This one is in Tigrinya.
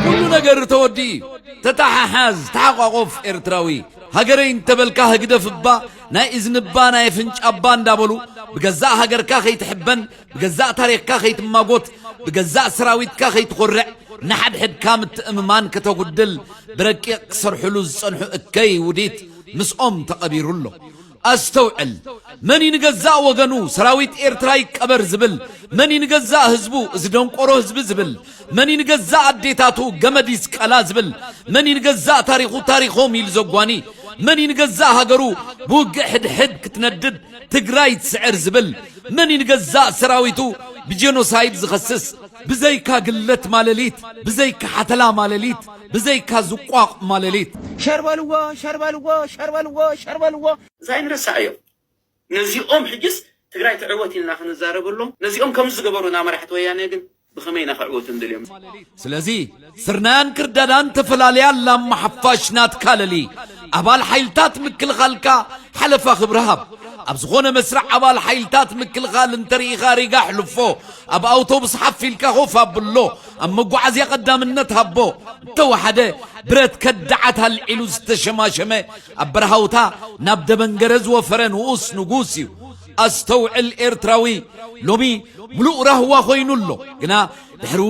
ኩሉ ነገር ተወዲኡ። ተተሓሓዝ፣ ተሓቋቆፍ ኤርትራዊ። ሃገረይ እንተበልካ ህግደፍ እባ፣ ናይ እዝኒ እባ፣ ናይ ኣፍንጫ እባ እንዳበሉ ብገዛእ ሃገርካ ከይትሕበን፣ ብገዛእ ታሪኽካ ከይትማጎት፣ ብገዛእ ሰራዊትካ ከይትኾርዕ፣ ንሓድሕድካ ምትእምማን ከተጉድል ብረቂቕ ክሰርሕሉ ዝጸንሑ እከይ ውዲት ምስኦም ተቐቢሩ ኣሎ። ኣስተውዕል። መን እዩ ንገዛእ ወገኑ ሰራዊት ኤርትራ ይቀበር ዝብል? መን እዩ ንገዛእ ህዝቡ እዚ ደንቆሮ ህዝቢ ዝብል? መን እዩ ንገዛእ ኣዴታቱ ገመድ ይስቀላ ዝብል? መን እዩ ንገዛእ ታሪኹ ታሪኾም ኢሉ ዘጓኒ? መን እዩ ንገዛእ ሃገሩ ብውግእ ሕድሕድ ክትነድድ ትግራይ ትስዕር ዝብል? መን እዩ ንገዛእ ሰራዊቱ ብጄኖሳይድ ዝኸስስ? ብዘይካ ግለት ማለሊት፣ ብዘይካ ሓተላ ማለሊት፣ ብዘይካ ዝቋቕ ማለሊት። ሸርበልዎ ሸርበልዎ ሸርበልዎ ሸርበልዎ። እዛ ኣይንረሳዕዮ። ነዚኦም ሕጅስ ትግራይ ትዕወት ኢልና ክንዛረበሎም፣ ነዚኦም ከምዚ ዝገበሩና መራሕቲ ወያነ ግን ብኸመይ ኢና ክዕወቱ እንደልዮም? ስለዚ ስርናያን ክርዳዳን ተፈላልያ ላማ ሓፋሽ ናትካ ለሊ። ኣባል ሓይልታት ምክልኻልካ ሓለፋ ክብሪ ሃብ። ኣብ ዝኾነ መስርዕ ኣባል ሓይልታት ምክልኻል እንተርኢኻ ሪጋ ኣሕልፎ። ኣብ ኣውቶቡስ ሓፍ ኢልካ ኮፍ ኣብሎ። ኣብ መጓዓዝያ ቀዳምነት ሃቦ። እንተወሓደ ብረት ከዳዓት ኣልዒሉ ዝተሸማሸመ ኣብ በረሃውታ ናብ ደበንገረ ዝወፈረ ንኡስ ንጉስ እዩ። ኣስተውዕል ኤርትራዊ፣ ሎሚ ምሉእ ራህዋ ኮይኑ ኣሎ። ግና ድሕሪ